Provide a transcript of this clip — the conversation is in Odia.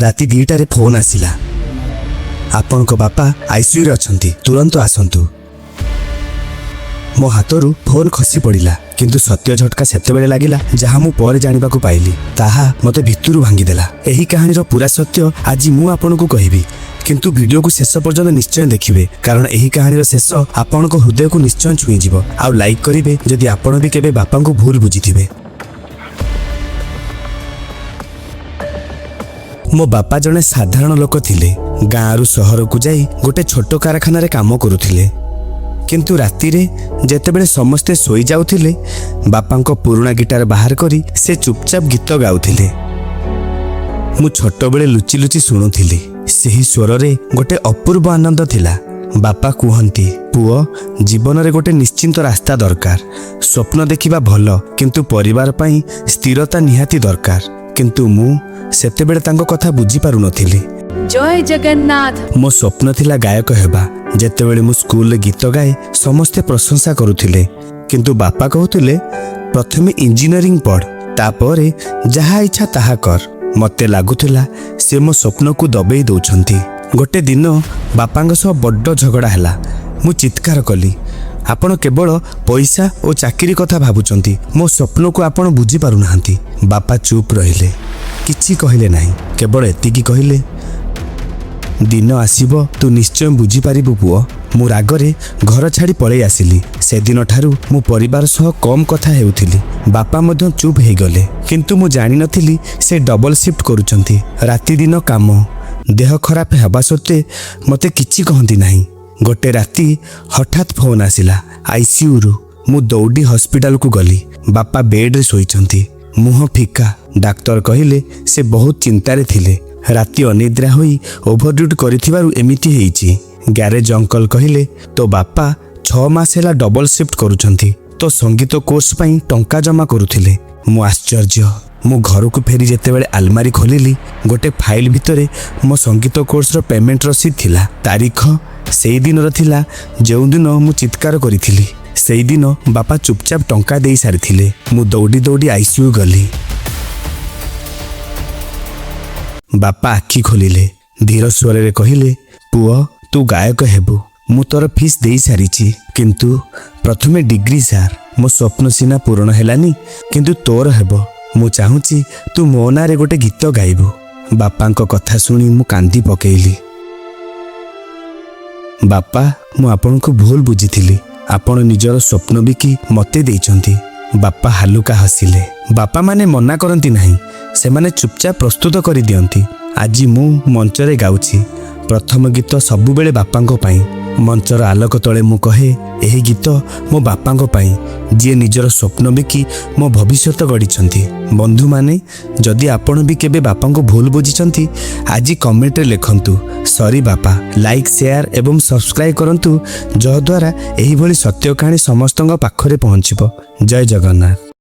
ରାତି 2ଟାରେ ଫୋନ୍ ଆସିଲା, "ଆପଣଙ୍କ ବାପା ଆଇସିୟୁରେ ଅଛନ୍ତି, ତୁରନ୍ତ ଆସନ୍ତୁ।" ମୋ ହାତରୁ ଫୋନ୍ ଖସି ପଡ଼ିଲା। କିନ୍ତୁ ସତ୍ୟ ଝଟକା ସେତେବେଳେ ଲାଗିଲା, ଯାହା ମୁଁ ପରେ ଜାଣିବାକୁ ପାଇଲି, ତାହା ମୋତେ ଭିତରୁ ଭାଙ୍ଗିଦେଲା। ଏହି କାହାଣୀର ପୁରା ସତ୍ୟ ଆଜି ମୁଁ ଆପଣଙ୍କୁ କହିବି, କିନ୍ତୁ ଭିଡ଼ିଓକୁ ଶେଷ ପର୍ଯ୍ୟନ୍ତ ନିଶ୍ଚୟ ଦେଖିବେ, କାରଣ ଏହି କାହାଣୀର ଶେଷ ଆପଣଙ୍କ ହୃଦୟକୁ ନିଶ୍ଚୟ ଛୁଇଁଯିବ। ଆଉ ଲାଇକ୍ କରିବେ ଯଦି ଆପଣ ବି କେବେ ବାପାଙ୍କୁ ଭୁଲ ବୁଝିଥିବେ। ମୋ ବାପା ଜଣେ ସାଧାରଣ ଲୋକ ଥିଲେ। ଗାଁରୁ ସହରକୁ ଯାଇ ଗୋଟେ ଛୋଟ କାରଖାନାରେ କାମ କରୁଥିଲେ। କିନ୍ତୁ ରାତିରେ ଯେତେବେଳେ ସମସ୍ତେ ଶୋଇଯାଉଥିଲେ, ବାପାଙ୍କ ପୁରୁଣା ଗିଟାର ବାହାର କରି ସେ ଚୁପଚାପ ଗୀତ ଗାଉଥିଲେ। ମୁଁ ଛୋଟବେଳେ ଲୁଚି ଲୁଚି ଶୁଣୁଥିଲି। ସେହି ସ୍ୱରରେ ଗୋଟେ ଅପୂର୍ବ ଆନନ୍ଦ ଥିଲା। ବାପା କୁହନ୍ତି, "ପୁଅ, ଜୀବନରେ ଗୋଟେ ନିଶ୍ଚିନ୍ତ ରାସ୍ତା ଦରକାର। ସ୍ୱପ୍ନ ଦେଖିବା ଭଲ, କିନ୍ତୁ ପରିବାର ପାଇଁ ସ୍ଥିରତା ନିହାତି ଦରକାର।" କିନ୍ତୁ ମୁଁ ସେତେବେଳେ ତାଙ୍କ କଥା ବୁଝିପାରୁନଥିଲି। ଜୟ ଜଗନ୍ନାଥ। ମୋ ସ୍ୱପ୍ନ ଥିଲା ଗାୟକ ହେବା। ଯେତେବେଳେ ମୁଁ ସ୍କୁଲରେ ଗୀତ ଗାଏ, ସମସ୍ତେ ପ୍ରଶଂସା କରୁଥିଲେ। କିନ୍ତୁ ବାପା କହୁଥିଲେ, "ପ୍ରଥମେ ଇଞ୍ଜିନିୟରିଂ ପଢ଼, ତାପରେ ଯାହା ଇଚ୍ଛା ତାହା କର।" ମୋତେ ଲାଗୁଥିଲା ସେ ମୋ ସ୍ୱପ୍ନକୁ ଦବେଇ ଦେଉଛନ୍ତି। ଗୋଟେ ଦିନ ବାପାଙ୍କ ସହ ବଡ଼ ଝଗଡ଼ା ହେଲା। ମୁଁ ଚିତ୍କାର କଲି, "ଆପଣ କେବଳ ପଇସା ଓ ଚାକିରି କଥା ଭାବୁଛନ୍ତି। ମୋ ସ୍ୱପ୍ନକୁ ଆପଣ ବୁଝିପାରୁନାହାନ୍ତି।" ବାପା ଚୁପ୍ ରହିଲେ, କିଛି କହିଲେ ନାହିଁ। କେବଳ ଏତିକି କହିଲେ, "ଦିନ ଆସିବ, ତୁ ନିଶ୍ଚୟ ବୁଝିପାରିବୁ ପୁଅ।" ମୁଁ ରାଗରେ ଘର ଛାଡ଼ି ପଳେଇ ଆସିଲି। ସେଦିନଠାରୁ ମୁଁ ପରିବାର ସହ କମ୍ କଥା ହେଉଥିଲି। ବାପା ମଧ୍ୟ ଚୁପ୍ ହେଇଗଲେ। କିନ୍ତୁ ମୁଁ ଜାଣିନଥିଲି ସେ ଡବଲ ସିଫ୍ଟ କରୁଛନ୍ତି। ରାତି ଦିନ କାମ, ଦେହ ଖରାପ ହେବା ସତ୍ତ୍ୱେ ମୋତେ କିଛି କହନ୍ତି ନାହିଁ। ଗୋଟେ ରାତି ହଠାତ୍ ଫୋନ୍ ଆସିଲା ଆଇସିୟୁରୁ। ମୁଁ ଦୌଡ଼ି ହସ୍ପିଟାଲକୁ ଗଲି। ବାପା ବେଡ୍ରେ ଶୋଇଛନ୍ତି, ମୁହଁ ଫିକା। ଡାକ୍ତର କହିଲେ, ସେ ବହୁତ ଚିନ୍ତାରେ ଥିଲେ। ରାତି ଅନିଦ୍ରା ହୋଇ ଓଭରଡ୍ୟୁଟି କରିଥିବାରୁ ଏମିତି ହେଇଛି। ଗ୍ୟାରେଜ ଅଙ୍କଲ କହିଲେ, "ତୋ ବାପା 6 ମାସ ହେଲା ଡବଲ ସିଫ୍ଟ କରୁଛନ୍ତି। ତୋ ସଙ୍ଗୀତ କୋର୍ସ ପାଇଁ ଟଙ୍କା ଜମା କରୁଥିଲେ।" ମୁଁ ଆଶ୍ଚର୍ଯ୍ୟ। ମୁଁ ଘରକୁ ଫେରି ଯେତେବେଳେ ଆଲମାରି ଖୋଲିଲି, ଗୋଟେ ଫାଇଲ ଭିତରେ ମୋ ସଙ୍ଗୀତ କୋର୍ସର ପେମେଣ୍ଟ ରସିଦ ଥିଲା। ତାରିଖ ସେଇ ଦିନର ଥିଲା, ଯେଉଁଦିନ ମୁଁ ଚିତ୍କାର କରିଥିଲି। ସେଇଦିନ ବାପା ଚୁପଚାପ ଟଙ୍କା ଦେଇ ସାରିଥିଲେ। ମୁଁ ଦୌଡ଼ି ଦୌଡ଼ି ଆଇସିୟୁ ଗଲି। ବାପା ଆଖି ଖୋଲିଲେ। ଧୀର ସ୍ୱରରେ କହିଲେ, "ପୁଅ, ତୁ ଗାୟକ ହେବୁ। ମୁଁ ତୋର ଫିସ୍ ଦେଇସାରିଛି, କିନ୍ତୁ ପ୍ରଥମେ ଡିଗ୍ରୀ ସାର। ମୋ ସ୍ୱପ୍ନ ସିନା ପୂରଣ ହେଲାନି, କିନ୍ତୁ ତୋର ହେବ। ମୁଁ ଚାହୁଁଛି ତୁ ମୋ ନାଁରେ ଗୋଟେ ଗୀତ ଗାଇବୁ।" ବାପାଙ୍କ କଥା ଶୁଣି ମୁଁ କାନ୍ଦି ପକେଇଲି। "ବାପା, ମୁଁ ଆପଣଙ୍କୁ ଭୁଲ ବୁଝିଥିଲି। ଆପଣ ନିଜର ସ୍ୱପ୍ନ ବିକି ମୋତେ ଦେଇଛନ୍ତି।" ବାପା ହାଲୁକା ହସିଲେ। ବାପାମାନେ ମନା କରନ୍ତି ନାହିଁ, ସେମାନେ ଚୁପଚାପ ପ୍ରସ୍ତୁତ କରିଦିଅନ୍ତି। ଆଜି ମୁଁ ମଞ୍ଚରେ ଗାଉଛି। ପ୍ରଥମ ଗୀତ ସବୁବେଳେ ବାପାଙ୍କ ପାଇଁ। ମଞ୍ଚର ଆଲୋକ ତଳେ ମୁଁ କହେ, ଏହି ଗୀତ ମୋ ବାପାଙ୍କ ପାଇଁ, ଯିଏ ନିଜର ସ୍ୱପ୍ନ ବିକି ମୋ ଭବିଷ୍ୟତ ଗଢ଼ିଛନ୍ତି। ବନ୍ଧୁମାନେ, ଯଦି ଆପଣ ବି କେବେ ବାପାଙ୍କୁ ଭୁଲ ବୁଝିଛନ୍ତି, ଆଜି କମେଣ୍ଟରେ ଲେଖନ୍ତୁ, "ସରି ବାପା।" ଲାଇକ୍, ସେୟାର ଏବଂ ସବସ୍କ୍ରାଇବ୍ କରନ୍ତୁ, ଯଦ୍ୱାରା ଏହିଭଳି ସତ୍ୟ କାହାଣୀ ସମସ୍ତଙ୍କ ପାଖରେ ପହଞ୍ଚିବ। ଜୟ ଜଗନ୍ନାଥ।